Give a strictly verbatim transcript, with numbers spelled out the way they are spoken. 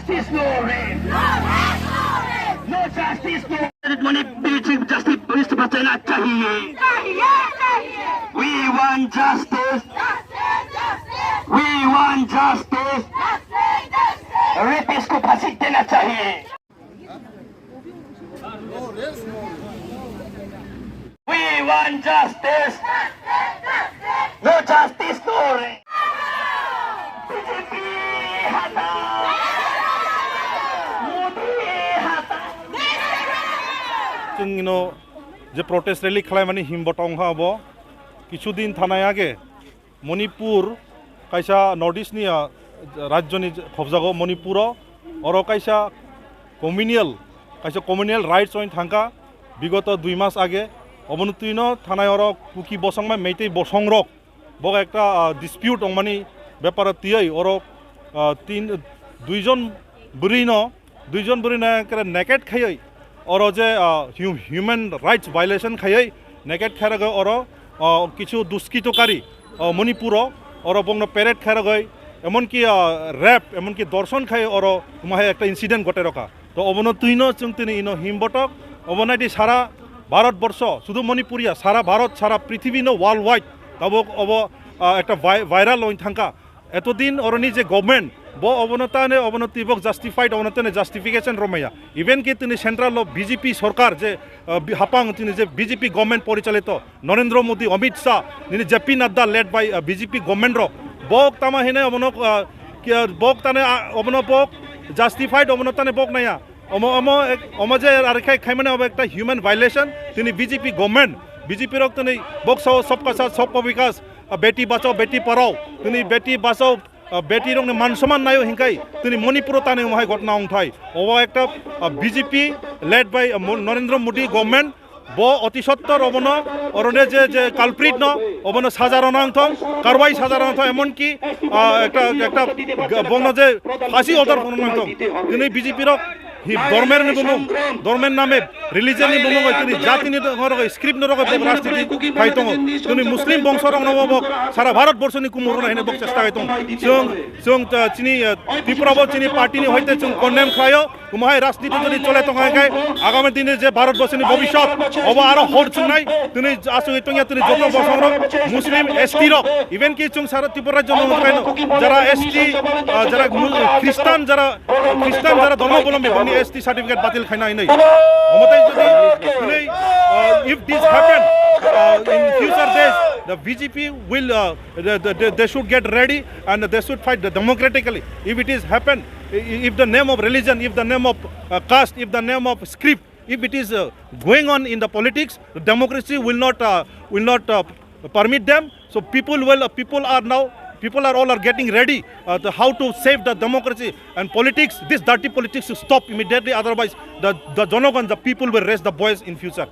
Justice no rest. No justice no. Manipur Chief Justice Mister Bachchan चाहिए. We want justice. We want justice. Rapist को फांसी देना चाहिए. We want justice. No justice, no rest. B J P हटाओ. Modi हटाओ. Chwng ino je protest rally khlaimani himbo tong ha abo. Kichu din thanai age Manipur kaisa North East ni, ah, rajyo ni khobjago Manipur o, oro kaisa communal, kaisa communal rights oin thangkha bigoto dui mas age, obono twino thanai oro Kuki bosong bai Meitei bosong rok bo ekta, ah, dispute ongmani beparo tiyoi oro, ah, tin, duijon bwrwi no Duijon bwrwi no kere naked khaiwi oro je, ah, hu-, human rights violation khaiwi naked khairogwi oro, ah, kichu duskitokari, ah, Manipuro oro bongno parade khairogwi emonki, ah, rape, emonki dorshon khai oro omo hai ekta incident gote rokha. To obono twino chwng tini ino himbotok, obo naidi sara Bharat borsho, sudu Manipur ya, sara Bharat, sara prithibi no worldwide tabuk obo, ah, ekta vi-, viral oin thangkha. Etodin oroni je government, bo obono tane obono tibok justified, obono tane justification romaya. Even ki tini central o B J P sorkar je, uh, bi-, hapang tini je B J P government porichalito, Narendra Modi, Amit Shah, nini J P Nadda led by, uh, B J P government rok, bok tama hine obono, uh, ki, uh, bok tane, uh, obono bok justified, obono tane bok naya. Omo, omo, ek-, omo je ar khai, khaimani obo ekta human violation. Tini B J P government, B J P rok tini boksa o sabka sath sabka vikas, ah, beti bachao, beti padhao, tini beti bachao, ah, beti rok ni man soman naio hinkai, tini Manipur o tani omo hai ghotna ongthai. Obo ekta, ah, B J P led by, ah, Mo-, Narendra Modi government, bo oti sottor obono, orone je, je culprit no, obono saja rwna wngthong, karwai saja rwna wngthong, emonki, ah, ekta, ekta, ga-, bono je phasi order rwna wngthong. Tini B J P rok hi dormer ni bumung, dormer name religion ni bumung bai tini jati ni rok script ni rok bai rajniti khai tongo. Tini Muslim bongso rok no bo sara Bharat borsho ni kumur rwna hino bo chesta khai tongo. Chwng, chwng, ah, chini, ah, Tripura bo chini party ni hoite chwng condemn khlaio. Omo hai rajniti jodi chole tong hai khe, agami dine je Bharat borso ni bobishyot, obo aro hor chungnai, tini asugwi tongya tini joto bosong rok, Muslim, S T rok, even ki chwng sara Tripura rajyo no nukhaino, jara S T, ah, jara Mu-, Christian, jara Christian, jara dhormo bolombi boni S T certificate batil khaina hinwi. Omo tai jodi tini, ah, if this happen, ah, in future days, the B J P will, ah, they, they, they, they should get ready and they should fight the democratically. If it is happen, i-, if the name of religion, if the name of, uh, caste, if the name of script, if it is, uh, going on in the politics, the democracy will not, uh, will not, uh, permit them. So people will, uh, people are now, people are all are getting ready, uh, to how to save the democracy and politics. This dirty politics should stop immediately. Otherwise, the, the Jonogon, the people will raise the voice in future.